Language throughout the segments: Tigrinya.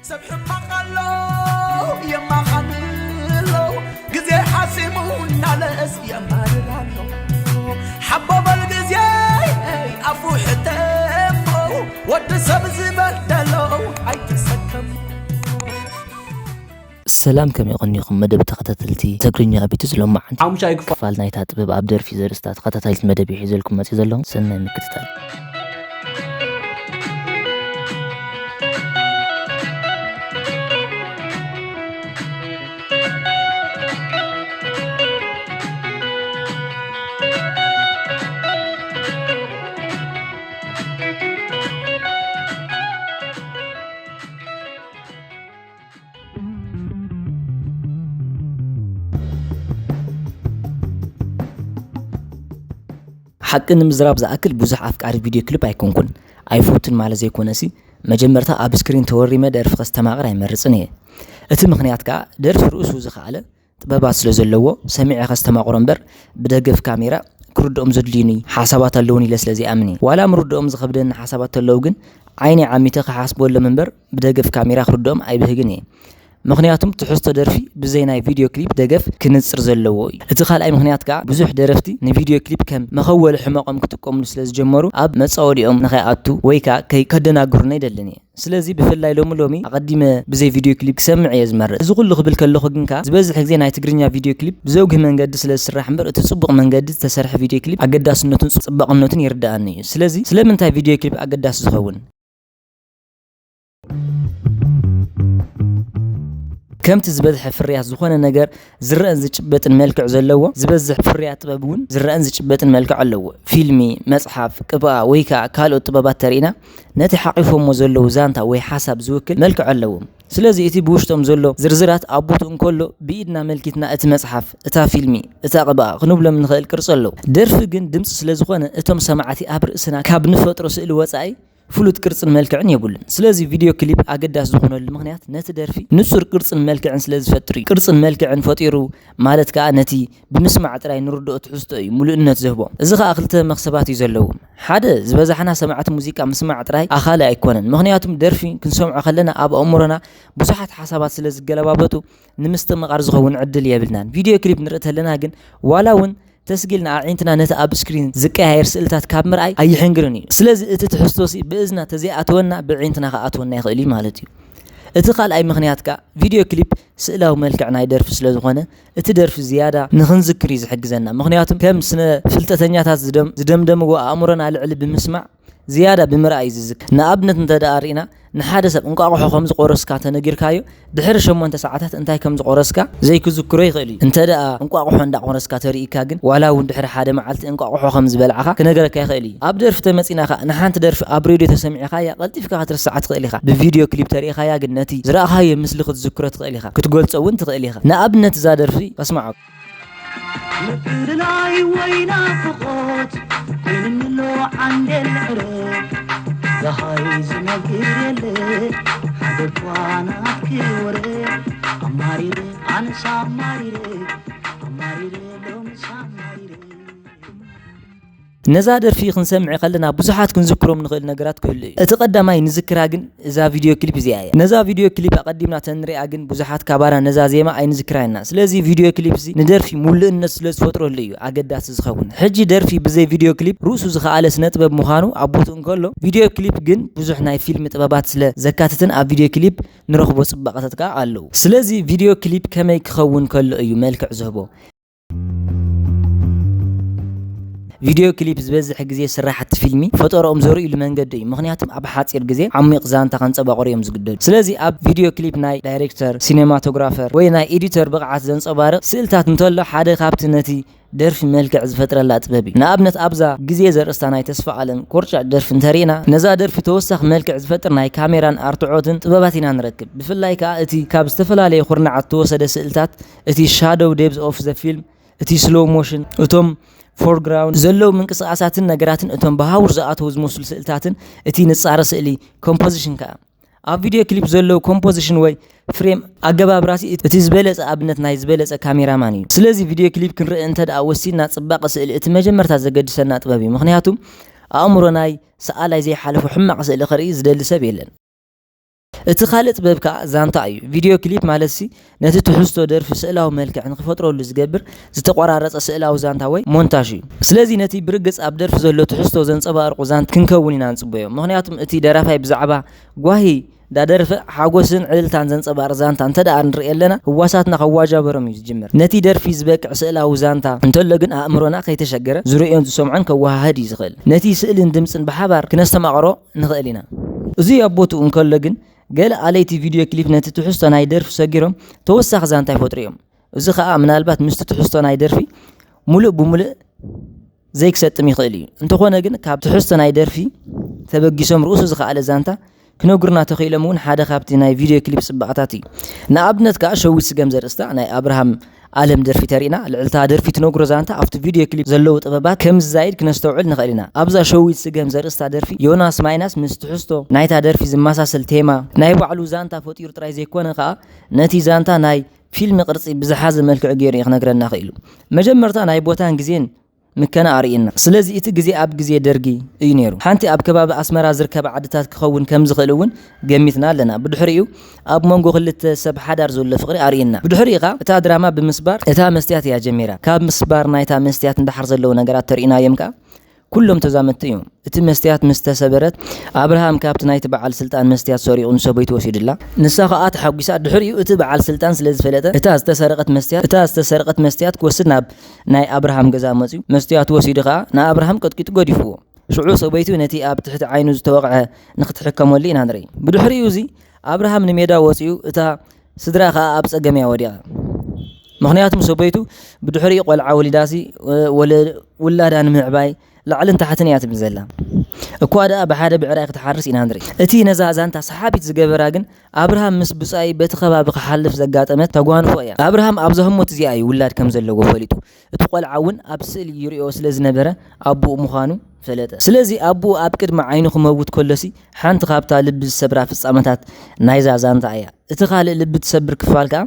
ሰብ ሕማቕ ኣሎ የማኻን ኣሎ፣ ግዜ ሓሲሙ እናለእስ የማርር ኣሎ። ሓቦ በል ግዜ ኣፉ ሕተሞ፣ ወዲ ሰብ ዝበደሎ ኣይትሰከሞ። ሰላም፣ ከመይ ቀኒኹም መደብ ተኸታተልቲ ትግርኛ ቢትስ? ሎማዓንቲ ሓሙሻይ ክፋል ክፋል ናይታ ጥበብ ኣብ ደርፊ ዘርእስታ ተኸታታሊት መደብ እዩ ሒዘልኩም መፂኡ ዘሎ። ሰናይ ምክትታል። ሓቂ ንምዝራብ ዝኣክል ብዙሕ ኣፍቃሪ ቪድዮ ክሊፕ ኣይኮንኩን። ኣይፈቱን ማለት ዘይኮነሲ፣ መጀመርታ ኣብ ስክሪን ተወሪመ ደርፊ ከስተማቕር ኣይመርጽን እየ። እቲ ምኽንያት ከኣ ደርፊ ርእሱ ዝኸኣለ ጥበባት ስለ ዘለዎ፣ ሰሚዐ ከስተማቕሮ እምበር ብደገፍ ካሜራ ክርድኦም ዘድልዩኒ ሓሳባት ኣለዉኒ ኢለ ስለ ዘይኣምን እየ። ዋላ ምርድኦም ዝኸብደኒ ሓሳባት ተለዉ ግን ዓይነይ ዓሚተ ክሓስበሎም እምበር ብደገፍ ካሜራ ክርድኦም ኣይብህግን እየ። ምኽንያቱም ትሕዝቶ ደርፊ ብዘይ ናይ ቪድዮ ክሊፕ ደገፍ ክንጽር ዘለዎ እዩ። እቲ ካልኣይ ምኽንያት ከኣ ብዙሕ ደረፍቲ ንቪድዮ ክሊፕ ከም መኸወሊ ሕመቖም ክጥቀምሉ ስለ ዝጀመሩ ኣብ መጻወዲኦም ንኸይኣቱ ወይ ከኣ ከይ- ከደናግሩኒ ኣይደልን እየ። ስለዚ ብፍላይ ሎሚ ሎሚ ኣቐዲመ ብዘይ ቪድዮ ክሊፕ ክሰምዕ እየ ዝመርጽ። እዚ ኩሉ ክብል ከለኹ ግን ከኣ ዝበዝሕ ግዜ ናይ ትግርኛ ቪድዮ ክሊፕ ብዘውግህ መንገዲ ስለ ዝስራሕ እምበር እቲ ጽቡቕ መንገዲ ዝተሰርሐ ቪድዮ ክሊፕ ኣገዳስነቱን ጽባቕነቱን ይርድኣኒ እዩ። ስለዚ ስለምንታይ ቪድዮ ክሊፕ ኣገዳሲ ዝኸውን? ከምቲ ዝበዝሐ ፍርያት ዝኾነ ነገር ዝረአን ዝጭበጥን መልክዕ ዘለዎ፣ ዝበዝሕ ፍርያት ጥበብ እውን ዝረአን ዝጭበጥን መልክዕ ኣለዎ። ፊልሚ፣ መጽሓፍ፣ ቅብኣ ወይ ከኣ ካልኦት ጥበባት ተሪእና ነቲ ሓቒፎሞ ዘለዉ ዛንታ ወይ ሓሳብ ዝውክል መልክዕ ኣለዎም። ስለዚ እቲ ብውሽጦም ዘሎ ዝርዝራት ኣብ ቦትኡ እንከሎ ብኢድና መልኪትና እቲ መጽሓፍ፣ እታ ፊልሚ፣ እታ ቅብኣ ክንብሎም ንኽእል ቅርጺ ኣለዎ። ደርፊ ግን ድምጺ ስለ ዝኾነ እቶም ሰማዕቲ ኣብ ርእስና ካብ ንፈጥሮ ስእሊ ወጻኢ ፍሉጥ ቅርጽን መልክዕን የብሉን። ስለዚ ቪድዮ ክሊፕ ኣገዳሲ ዝኾነሉ ምኽንያት ነቲ ደርፊ ንጹር ቅርጽን መልክዕን ስለ ዝፈጥር እዩ። ቅርጽን መልክዕን ፈጢሩ ማለት ከኣ ነቲ ብምስማዕ ጥራይ ንርድኦ ትሕዝቶ እዩ ምሉእነት ዝህቦ። እዚ ከኣ ክልተ መኽሰባት እዩ ዘለዎ። ሓደ፣ ዝበዛሕና ሰማዕቲ ሙዚቃ ምስማዕ ጥራይ ኣኻሊ ኣይኮነን። ምኽንያቱም ደርፊ ክንሰምዖ ከለና ኣብ ኣእምሮና ብዙሓት ሓሳባት ስለ ዝገለባበጡ ንምስትምቓር ዝኸውን ዕድል የብልናን። ቪድዮ ክሊፕ ንርኢ ተለና ግን ዋላ እውን ተስጊልና ኣዒንትና ነቲ ኣብ ስክሪን ዝቀያየር ስእልታት ካብ ምርኣይ ኣይሕንግርን እዩ። ስለዚ እቲ ትሕዝቶሲ ብእዝና ተዘይኣተወና ብዒንትና ክኣትወና ይኽእል እዩ ማለት እዩ። እቲ ካልኣይ ምኽንያት ከኣ ቪድዮ ክሊፕ ስእላዊ መልክዕ ናይ ደርፊ ስለ ዝኾነ እቲ ደርፊ ዝያዳ ንኽንዝክር እዩ ዝሕግዘና። ምኽንያቱም ከም ስነ ፍልጠተኛታት ዝደም- ዝደምደምዎ ኣእምሮና ልዕሊ ብምስማዕ ዝያዳ ብምርኣይ እዩ ዝዝክር። ንኣብነት እንተ ደኣ ርኢና ንሓደ ሰብ እንቋቑሖ ከም ዝቖረስካ ተነጊርካዮ ድሕሪ ሸሞንተ ሰዓታት እንታይ ከም ዝቖረስካ ዘይክዝክሮ ይኽእል እዩ። እንተ ደኣ እንቋቑሖ እንዳቖረስካ ተርእይካ ግን ዋላ እውን ድሕሪ ሓደ መዓልቲ እንቋቑሖ ከም ዝበላዕኻ ክነገረካ ይኽእል እዩ። ኣብ ደርፊ ተመጺና ከኣ ንሓንቲ ደርፊ ኣብ ሬድዮ ተሰሚዕኻያ ቀልጢፍካ ክትርስዓ ትኽእል ኢኻ። ብቪድዮ ክሊፕ ተሪእኻያ ግን ነቲ ዝረኣኻዮ ምስሊ ክትዝክሮ ትኽእል ኢኻ። ክትገልጾ እውን ትኽእል ኢኻ። ንኣብነት እዛ ደርፊ ከስምዓኩም። ምፍልላይ ወይ ናፍቖት ኮይንሎ ዓንደል ዕረ ደሃይ ዝነግር የለ ሓደ እኳ ናትኪ ወረ ኣማሪረ ኣነስ ኣማሪረ ኣማሪረ ሎምስ ኣማሪረ ነዛ ደርፊ ክንሰምዕ ከለና ብዙሓት ክንዝክሮም ንኽእል ነገራት ክህሉ እዩ። እቲ ቀዳማይ ንዝክራ ግን እዛ ቪድዮ ክሊፕ እዚኣ እያ። ነዛ ቪድዮ ክሊፕ ኣቐዲምና ተንሪኣ ግን ብዙሓት ካባና ነዛ ዜማ ኣይንዝክራ ኢና። ስለዚ ቪድዮ ክሊፕ እዚ ንደርፊ ሙሉእነት ስለ ዝፈጥረሉ እዩ ኣገዳሲ ዝኸውን። ሕጂ ደርፊ ብዘይ ቪድዮ ክሊፕ ርእሱ ዝኸኣለ ስነ ጥበብ ምዃኑ ኣብ ቦትኡ እንከሎ ቪድዮ ክሊፕ ግን ብዙሕ ናይ ፊልም ጥበባት ስለ ዘካትትን ኣብ ቪድዮ ክሊፕ ንረኽቦ ጽባቐታት ከኣ ኣለዉ። ስለዚ ቪድዮ ክሊፕ ከመይ ክኸውን ከሎ እዩ መልክዕ ዝህቦ? ቪድዮ ክሊፕ ዝበዝሕ ግዜ ስራሕቲ ፊልሚ ፈጠረኦም ዘርእይሉ መንገዲ እዩ። ምኽንያቱም ኣብ ሓፂር ግዜ ዓሚቕ ዛንታ ከንፀባቕሩ እዮም ዝግደዱ። ስለዚ ኣብ ቪድዮ ክሊፕ ናይ ዳይሬክተር፣ ሲኔማቶግራፈር ወይ ናይ ኤዲተር ብቕዓት ዘንፀባርቕ ስእልታት እንተሎ ሓደ ካብቲ ነቲ ደርፊ መልክዕ ዝፈጥረላ ጥበብ እዩ። ንኣብነት ኣብዛ ግዜ ዘርእስታ ናይ ተስፋ ኣለም ኮርጫጭ ደርፊ እንተሪእና ነዛ ደርፊ ተወሳኺ መልክዕ ዝፈጥር ናይ ካሜራን ኣርትዖትን ጥበባት ኢና ንረክብ። ብፍላይ ከኣ እቲ ካብ ዝተፈላለየ ኩርናዓት ተወሰደ ስእልታት እቲ ሻዶው ዴብዝ ኦፍ ዘ ፊልም እቲ ስሎው ሞሽን እቶም ፎርግራውንድ ዘለዉ ምንቅስቃሳትን ነገራትን እቶም ብሃውር ዝኣተዉ ዝመስሉ ስእልታትን እቲ ንጻረ ስእሊ ኮምፖዚሽን ከኣ ኣብ ቪድዮ ክሊፕ ዘለዉ ኮምፖዚሽን ወይ ፍሬም ኣገባብራሲ እቲ ዝበለጸ ኣብነት ናይ ዝበለጸ ካሜራማን እዩ። ስለዚ ቪድዮ ክሊፕ ክንርኢ እንተ ደኣ ወሲንና ጽባቐ ስእሊ እቲ መጀመርታ ዘገድሰና ጥበብ እዩ። ምኽንያቱ ኣእምሮ ናይ ሰኣላይ ዘይሓለፎ ሕማቕ ስእሊ ክርኢ ዝደሊ ሰብ የለን። እቲ ካልእ ጥበብ ከኣ ዛንታ እዩ። ቪድዮ ክሊፕ ማለትሲ ነቲ ትሕዝቶ ደርፊ ስእላዊ መልክዕ ንኽፈጥረሉ ዝገብር ዝተቖራረጸ ስእላዊ ዛንታ ወይ ሞንታሽ እዩ። ስለዚ ነቲ ብርግጽ ኣብ ደርፊ ዘሎ ትሕዝቶ ዘንጸባርቑ ዛንታ ክንከውን ኢና ንጽበዮ። ምኽንያቱም እቲ ደራፋይ ብዛዕባ ጓሂ ዳደርፈ ሓጎስን ዕልልታን ዘንጸባርቕ ዛንታ እንተ ደኣ ንርኢ ኣለና፣ ህዋሳትና ከዋጃበሮም እዩ ዝጅምር። ነቲ ደርፊ ዝበቅዕ ስእላዊ ዛንታ እንተሎ ግን ኣእምሮና ከይተሸገረ ዝርእዮን ዝሰምዖን ከወሃህድ እዩ ዝኽእል። ነቲ ስእልን ድምጽን ብሓባር ክነስተማቕሮ ንኽእል ኢና። እዚ ኣብ ቦትኡ እንከሎ ግን፣ ገለ ኣለይቲ ቪድዮ ክሊፕ ነቲ ትሕዝቶ ናይ ደርፊ ሰጊሮም ተወሳኺ ዛንታ ይፈጥሩ እዮም። እዚ ኸኣ ምናልባት ምስቲ ትሕዝቶ ናይ ደርፊ ሙሉእ ብሙሉእ ዘይክሰጥም ይኽእል እዩ። እንተኾነ ግን ካብ ትሕዝቶ ናይ ደርፊ ተበጊሶም ርእሱ ዝኸኣለ ዛንታ ክነግሩና ተኽኢሎም እውን ሓደ ካብቲ ናይ ቪድዮ ክሊፕ ጽባቐታት እዩ። ንኣብነት ከኣ ሸዊት ስገም ዘርእስታ ናይ ኣብርሃም ኣለም ደርፊ ተሪእና፣ ልዕልታ ደርፊ ትነግሮ ዛንታ ኣብቲ ቪድዮ ክሊፕ ዘለዉ ጥበባት ከም ዝዛይድ ክነስተውዕል ንኽእል ኢና። ኣብዛ ሸዊት ስገም ዘርእስታ ደርፊ ዮናስ ማይናስ ምስ ትሕዝቶ ናይታ ደርፊ ዝመሳሰል ቴማ ናይ ባዕሉ ዛንታ ፈጢሩ ጥራይ ዘይኮነ ከኣ ነቲ ዛንታ ናይ ፊልም ቅርጺ ብዝሓዘ መልክዕ ገይሩ እዩ ክነግረና ክኢሉ። መጀመርታ ናይ ቦታን ግዜን ምከና ኣርእየና። ስለዚ እቲ ግዜ ኣብ ግዜ ደርጊ እዩ ነይሩ። ሓንቲ ኣብ ከባቢ ኣስመራ ዝርከባ ዓድታት ክኸውን ከም ዝኽእል እውን ገሚትና ኣለና። ብድሕሪኡ ኣብ መንጎ ክልተ ሰብ ሓዳር ዘሎ ፍቕሪ ኣርእየና። ብድሕሪኡ ኸኣ እታ ድራማ ብምስባር እታ መስትያት እያ ጀሚራ። ካብ ምስባር ናይታ መስትያት ንደሓር ዘለዉ ነገራት ተርእናዮም ከኣ ኩሎም ተዛመድቲ እዮም። እቲ መስትያት ምስ ተሰበረት ኣብርሃም ካብቲ ናይቲ በዓል ስልጣን መስትያት ሰሪቑ ንሰበይቱ ወሲዱላ። ንሳ ኸኣ ተሓጒሳ። ድሕሪኡ እቲ በዓል ስልጣን ስለ ዝፈለጠ እታ ዝተሰረቐት መስትያት እታ ዝተሰረቐት መስትያት ክወስድ ናብ ናይ ኣብርሃም ገዛ መጺኡ። መስትያቱ ወሲዱ ኸኣ ንኣብርሃም ቀጥቂጡ ገዲፍዎ። ሽዑ ሰበይቱ ነቲ ኣብ ትሕቲ ዓይኑ ዝተወቕዐ ንኽትሕከመሉ ኢና ንርኢ። ብድሕሪኡ እዚ ኣብርሃም ንሜዳ ወጺኡ፣ እታ ስድራ ኸኣ ኣብ ጸገም እያ ወዲቓ። ምኽንያቱም ሰበይቱ ብድሕሪኡ ቆልዓ ወሊዳሲ፣ ወለ-፣ ውላዳ ንምዕባይ ላዕልን ታሕትን እያ ትብል ዘላ። እኳ ደኣ ብሓደ ብዕራይ ክትሓርስ ኢና ንርኢ። እቲ ነዛ ዛንታ ሰሓቢት ዝገበራ ግን ኣብርሃም ምስ ብጻይ በቲ ከባቢ ክሓልፍ ዘጋጠመት ተጓንፎ እያ። ኣብርሃም ኣብዛ ህሞት እዚኣ እዩ ውላድ ከም ዘለዎ ፈሊጡ። እቲ ቆልዓ እውን ኣብ ስእሊ ይርእዮ ስለ ዝነበረ ኣቦኡ ምዃኑ ፈለጠ። ስለዚ ኣቦኡ ኣብ ቅድሚ ዓይኑ ክመውት ከሎሲ ሓንቲ ካብታ ልቢ ዝሰብራ ፍጻመታት ናይዛ ዛንታ እያ። እቲ ካልእ ልቢ ትሰብር ክፋል ከኣ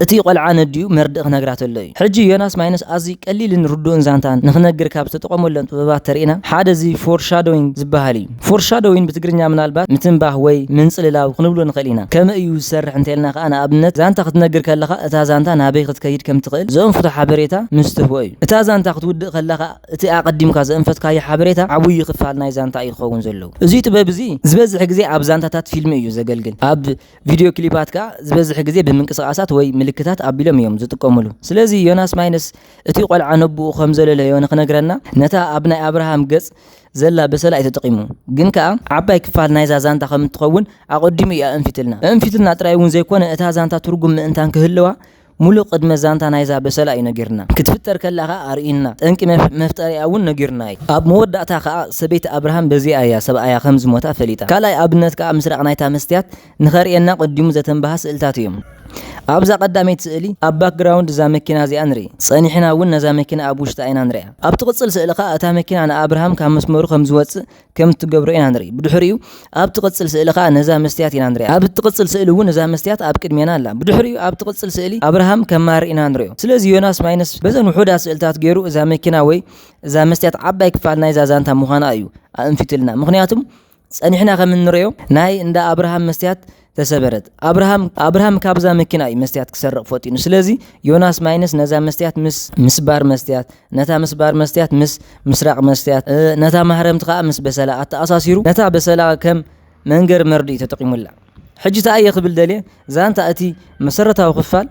እቲ ቆልዓ ነዲኡ መርድእ ክነግራ ተሎ እዩ። ሕጂ ዮናስ ማይነስ ኣዝዩ ቀሊልን ርዱእን ዛንታ ንኽነግር ካብ ዝተጠቐመሎም ጥበባት ተሪእና ሓደ እዚ ፎርሻዶዊንግ ዝበሃል እዩ። ፎርሻዶዊንግ ብትግርኛ ምናልባት ምትንባህ ወይ ምንጽልላው ክንብሎ ንኽእል ኢና። ከመይ እዩ ዝሰርሕ እንተልና ከኣ ንኣብነት ዛንታ ክትነግር ከለኻ እታ ዛንታ ናበይ ክትከይድ ከም ትኽእል ዘእንፍቶ ሓበሬታ ምስ ትህቦ እዩ። እታ ዛንታ ክትውድእ ከላ ከኣ እቲ ኣቐዲምካ ዘእንፈትካዮ ሓበሬታ ዓብዪ ክፋል ናይ ዛንታ እዩ ክኸውን ዘለዎ። እዚ ጥበብ እዚ ዝበዝሕ ግዜ ኣብ ዛንታታት ፊልም እዩ ዘገልግል። ኣብ ቪድዮ ክሊፓት ከኣ ዝበዝሕ ግዜ ብምንቅስቓሳት ወይ ምልክታት ኣቢሎም እዮም ዝጥቀምሉ። ስለዚ ዮናስ ማይነስ እቲ ቆልዓ ነቦኡ ከም ዘለለዮ ንኽነግረና ነታ ኣብ ናይ ኣብርሃም ገጽ ዘላ በሰላ እዩ ተጠቒሙ። ግን ከኣ ዓባይ ክፋል ናይዛ ዛንታ ከም እትኸውን ኣቐዲሙ እዩ ኣእንፊትልና። ኣእንፊትልና ጥራይ እውን ዘይኮነ እታ ዛንታ ትርጉም ምእንታን ክህልዋ ሙሉእ ቅድመ ዛንታ ናይዛ በሰላ እዩ ነጊርና። ክትፍጠር ከላ ከኣ ኣርእዩና። ጠንቂ መፍ-፣ መፍጠሪኣ እውን ነጊሩና እዩ። ኣብ መወዳእታ ከኣ ሰበይቲ ኣብርሃም በዚኣ እያ ሰብኣያ ከም ዝሞታ ፈሊጣ። ካልኣይ ኣብነት ከኣ ምስራቕ ናይታ መስትያት ንኸርእየና ቅዲሙ ዘተንበሃ ስእልታት እዮም። ኣብዛ ቀዳመይቲ ስእሊ ኣብ ባክግራውንድ እዛ መኪና እዚኣ ንርኢ። ጸኒሕና እውን ነዛ መኪና ኣብ ውሽጣ ኢና ንሪኣ። ኣብ ትቕጽል ስእሊ ከኣ እታ መኪና ንኣብርሃም ካብ መስመሩ ከም ዝወጽእ ከም እትገብሮ ኢና ንርኢ። ብድሕሪኡ ኣብ ትቕጽል ስእሊ ከኣ ነዛ መስትያት ኢና ንሪኣ። ኣብ ትቕጽል ስእሊ እውን እዛ መስትያት ኣብ ቅድሜና ኣላ። ብድሕሪኡ ኣብ ትቕጽል ስእሊ ኣብርሃም ከማርር ኢና ንሪኦ። ስለዚ ዮናስ ማይነስ በዘን ውሑዳት ስእልታት ገይሩ እዛ መኪና ወይ እዛ መስትያት ዓባይ ክፋል ናይዛ ዛንታ ምዃና እዩ ኣእንፊትልና። ምኽንያቱም ጸኒሕና ከም እንሪኦ ናይ እንዳ ኣብርሃም መስትያት ተሰበረት። ኣብርሃም፣ ኣብርሃም ካብዛ መኪና እዩ መስትያት ክሰርቕ ፈጢኑ። ስለዚ ዮናስ ማይነስ ነዛ መስትያት ምስ ምስባር መስትያት፣ ነታ ምስባር መስትያት ምስ ምስራቕ መስትያት፣ እ፣ ነታ ማህረምቲ ከኣ ምስ በሰላ ኣተኣሳሲሩ ነታ በሰላ ከም መንገሪ መርድእ እዩ ተጠቒሙላ። ሕጂ እንታይ እየ ክብል ደልየ፣ ዛንታ እቲ መሰረታዊ ክፋል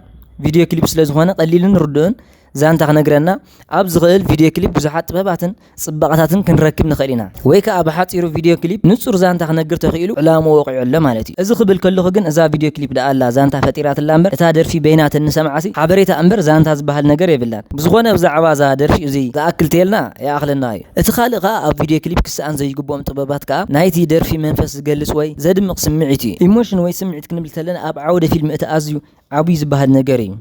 ቪድዮ ክሊፕ ስለ ዝኾነ ቀሊልን ርዱእን ዛንታ ክነግረና ኣብ ዝኽእል ቪድዮ ክሊፕ ብዙሓት ጥበባትን ጽባቐታትን ክንረክብ ንኽእል ኢና። ወይ ከኣ ብሓጺሩ ቪድዮ ክሊፕ ንጹር ዛንታ ክነግር ተኽኢሉ ዕላምኡ ወቒዑ ኣሎ ማለት እዩ። እዚ ክብል ከለኹ ግን እዛ ቪድዮ ክሊፕ ደኣ ኣላ ዛንታ ፈጢራትላ እምበር እታ ደርፊ በይናተን ንሰምዓሲ ሓበሬታ እምበር ዛንታ ዝበሃል ነገር የብላን። ብዝኾነ ብዛዕባ እዛ ደርፊ እዚ ዝኣክል ተልና ይኣኽለና እዩ። እቲ ካልእ ከኣ ኣብ ቪድዮ ክሊፕ ክሰኣን ዘይግብኦም ጥበባት ከኣ ናይቲ ደርፊ መንፈስ ዝገልጽ ወይ ዘድምቕ ስምዒት እዩ። ኢሞሽን ወይ ስምዒት ክንብል ተለና ኣብ ዓውደ ፊልም እቲ ኣዝዩ ዓብዩ ዝበሃል ነገር እዩ።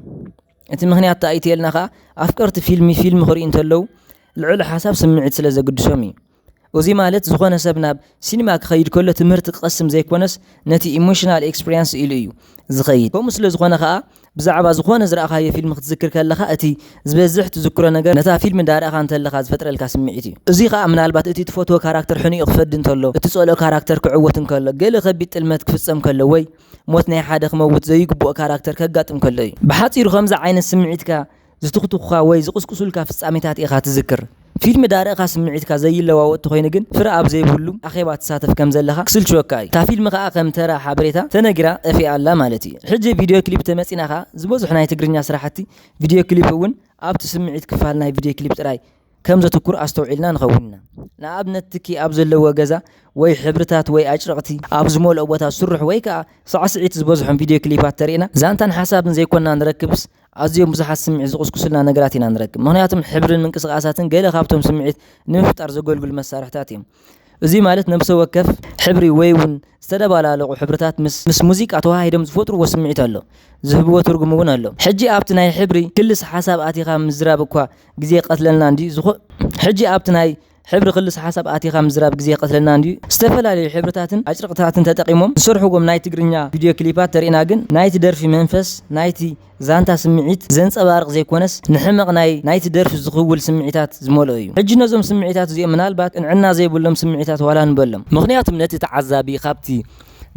እቲ ምኽንያት እንታይ እዩ ተልና ከኣ ኣፍቀርቲ ፊልሚ ፊልም ክርእዩ እንተለዉ ልዑል ሓሳብ ስምዒት ስለ ዘግድሶም እዩ። እዚ ማለት ዝኾነ ሰብ ናብ ሲኒማ ክኸይድ ከሎ ትምህርቲ ክቐስም ዘይኮነስ ነቲ ኢሞሽናል ኤክስፒሪየንስ ኢሉ እዩ ዝኸይድ። ከምኡ ስለ ዝኾነ ከኣ ብዛዕባ ዝኾነ ዝረኣኻዮ ፊልም ክትዝክር ከለኻ፣ እቲ ዝበዝሕ ትዝክሮ ነገር ነታ ፊልም እንዳረኣኻ እንተለኻ ዝፈጥረልካ ስምዒት እዩ። እዚ ኸኣ ምናልባት እቲ ትፈትዎ ካራክተር ሕኑኡ ክፈዲ እንተሎ፣ እትጸልኦ ካራክተር ክዕወት እንከሎ፣ ገለ ከቢድ ጥልመት ክፍጸም ከሎ፣ ወይ ሞት ናይ ሓደ ክመውት ዘይግብኦ ካራክተር ከጋጥም ከሎ እዩ። ብሓጺሩ ከምዚ ዓይነት ስምዒትካ ዝትኽትኹኻ ወይ ዝቕስቅሱልካ ፍጻሜታት ኢኻ ትዝክር። ፊልም ዳርኢኻ ስምዒትካ ዘይለዋወጥ ተኾይኑ ግን፣ ፍረ ኣብ ዘይብሉ ኣኼባ ትሳተፍ ከም ዘለኻ ክስልችወካ እዩ። እታ ፊልም ከኣ ከም ተራ ሓበሬታ ተነጊራ ጠፊኣ ኣላ ማለት እዩ። ሕጂ ቪድዮ ክሊፕ ተመጺና ከኣ ዝበዝሑ ናይ ትግርኛ ስራሕቲ ቪድዮ ክሊፕ እውን ኣብቲ ስምዒት ክፋል ናይ ቪድዮ ክሊፕ ጥራይ ከም ዘትኩር ኣስተውዒልና ንኸውን ኢና። ንኣብነት ትኪ ኣብ ዘለዎ ገዛ ወይ ሕብርታት ወይ ኣጭርቕቲ ኣብ ዝመልኦ ቦታ ዝስርሑ ወይ ከኣ ሳዕስዒት ዝበዝሖም ቪድዮ ክሊፓት ተሪእና ዛንታን ሓሳብን ዘይኮንና ንረክብስ ኣዝዮም ብዙሓት ስምዒት ዝቕስቅሱልና ነገራት ኢና ንረክብ። ምኽንያቱም ሕብርን ምንቅስቓሳትን ገለ ካብቶም ስምዒት ንምፍጣር ዘገልግሉ መሳርሕታት እዮም። እዚ ማለት ነብሰ ወከፍ ሕብሪ ወይ እውን ዝተደባላለቑ ሕብርታት ምስ፣ ምስ ሙዚቃ ተዋሃሂዶም ዝፈጥርዎ ስምዒት ኣሎ፣ ዝህብዎ ትርጉም እውን ኣሎ። ሕጂ ኣብቲ ናይ ሕብሪ ክልስ ሓሳብ ኣቲኻ ምዝራብ እኳ ግዜ ይቐትለልና እንድዩ ዝኾ-፣ ሕጂ ኣብቲ ናይ ሕብሪ ክልስ ሓሳብ ኣቲኻ ምዝራብ ግዜ ይቐትለልና እንድዩ፣ ዝተፈላለዩ ሕብርታትን ኣጭርቕታትን ተጠቒሞም ዝሰርሕዎም ናይ ትግርኛ ቪድዮ ክሊፓት ተሪእና ግን ናይቲ ደርፊ መንፈስ ናይቲ ዛንታ ስምዒት ዘንጸባርቕ ዘይኮነስ፣ ንሕመቕ ናይ ናይቲ ደርፊ ዝኽውል ስምዒታት ዝመልኦ እዩ። ሕጂ ነዞም ስምዒታት እዚኦም ምናልባት ቅንዕና ዘይብሎም ስምዒታት ዋላ ንበሎም። ምኽንያቱም ነቲ ተዓዛቢ ካብቲ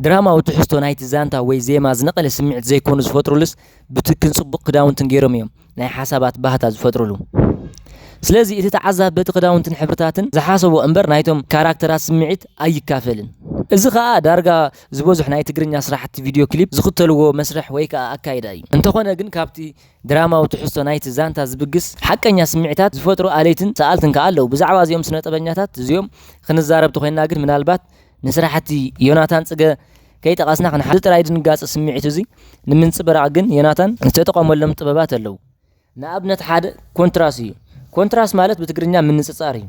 ድራማዊ ትሕዝቶ ናይቲ ዛንታ ወይ ዜማ ዝነቐለ ስምዒት ዘይኮኑ ዝፈጥሩሉስ፣ ብትክን ጽቡቕ ክዳውንትን ገይሮም እዮም ናይ ሓሳባት ባህታ ዝፈጥሩሉ። ስለዚ እቲ ተዓዛቢ በቲ ክዳውንትን ሕብርታትን ዝሓሰቦ እምበር ናይቶም ካራክተራት ስምዒት ኣይካፈልን። እዚ ኸኣ ዳርጋ ዝበዝሑ ናይ ትግርኛ ስራሕቲ ቪድዮ ክሊፕ ዝኽተልዎ መስርሕ ወይ ከኣ ኣካይዳ እዩ። እንተኾነ ግን ካብቲ ድራማዊ ትሕዝቶ ናይቲ ዛንታ ዝብግስ ሓቀኛ ስምዒታት ዝፈጥሩ ኣለይትን ሰኣልትን ከኣ ኣለዉ። ብዛዕባ እዚኦም ስነጥበኛታት እዚኦም ክንዛረብ ተኾይንና ግን ምናልባት ንስራሕቲ ዮናታን ጽገ ከይጠቐስና ክንሓ-፣ እዚ ጥራይ ድንጋጸ ስምዒት እዚ ንምንጽብራቕ ግን ዮናታን ዝተጠቐመሎም ጥበባት ኣለዉ። ንኣብነት ሓደ ኮንትራስ እዩ። ኮንትራስ ማለት ብትግርኛ ምንጽጻር እዩ፣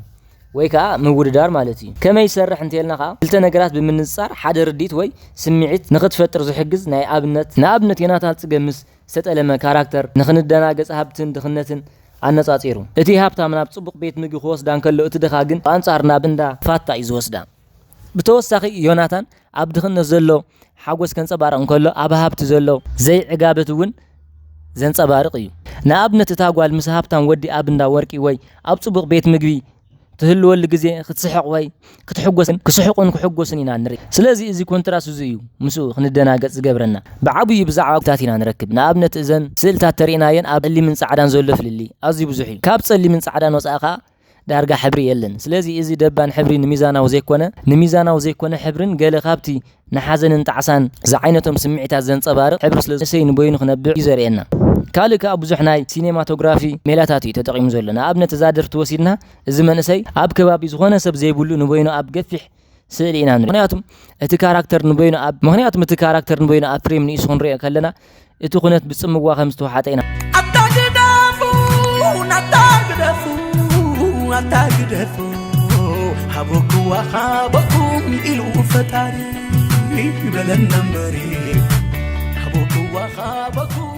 ወይ ከኣ ምውድዳር ማለት እዩ። ከመይ ይሰርሕ እንተልና ከኣ ክልተ ነገራት ብምንጽጻር ሓደ ርዲት ወይ ስምዒት ንኽትፈጥር ዝሕግዝ ናይ ኣብነት፣ ንኣብነት ዮናታን ጽገ ምስ ዝተጠለመ ካራክተር ንኽንደናገጽ ሃብትን ድኽነትን ኣነጻጺሩ። እቲ ሃብታም ናብ ጽቡቕ ቤት ምግቢ ክወስዳ እንከሎ እቲ ድኻ ግን ብኣንጻር ናብ እንዳ ፋታ እዩ ዝወስዳ። ብተወሳኺ ዮናታን ኣብ ድኽነት ዘሎ ሓጎስ ከንጸባርቕ እንከሎ ኣብ ሃብቲ ዘሎ ዘይዕጋበት እውን ዘንጸባርቕ እዩ። ንኣብነት እታ ጓል ምስ ሃብታም ወዲ ኣብ እንዳ ወርቂ ወይ ኣብ ጽቡቕ ቤት ምግቢ ትህልወሉ ግዜ ክትስሕቕ ወይ ክትሕጎስን ክስሕቑን ክሕጎስን ኢና ንርኢ። ስለዚ እዚ ኮንትራስ እዚ እዩ ምስኡ ክንደናገጽ ዝገብረና። ብዓብዩ ብዛዕባ ታት ኢና ንረክብ። ንኣብነት እዘን ስእልታት ተሪእናየን ኣብ ጸሊምን ጻዕዳን ዘሎ ፍልልይ ኣዝዩ ብዙሕ እዩ። ካብ ጸሊምን ጻዕዳን ወጻኢ ከኣ ዳርጋ ሕብሪ የለን። ስለዚ እዚ ደባን ሕብሪ ንሚዛናዊ ዘይኮነ፣ ንሚዛናዊ ዘይኮነ ሕብርን ገለ ካብቲ ንሓዘንን ጣዕሳን ዝዓይነቶም ስምዒታት ዘንጸባርቕ ሕብሪ ስለ ዘሰይ ንበይኑ ክነብዕ እዩ ዘርእየና። ካልእ ከኣ ብዙሕ ናይ ሲኔማቶግራፊ ሜላታት እዩ ተጠቒሙ ዘሎ። ንኣብነት እዛ ደርፊ ተወሲድና እዚ መንእሰይ ኣብ ከባቢ ዝኾነ ሰብ ዘይብሉ ንበይኑ ኣብ ገፊሕ ስእሊ ኢና ንርኢ። ምኽንያቱም እቲ ካራክተር ንበይኑ ኣብ፣ ምኽንያቱም እቲ ካራክተር ንበይኑ ኣብ ፍሬም ንኢሱ ክንሪኦ ከለና እቲ ኩነት ብጽምዋ ከም ዝተወሓጠ ኢና። ኣታ ግደፉ፣ ኣታ ግደፉ፣ ኣታ ግደፉ፣ ሃበኩዋ ሃበኩም ኢሉ ፈጣሪ በለና እምበሪ፣ ሃበኩዋ ሃበኩም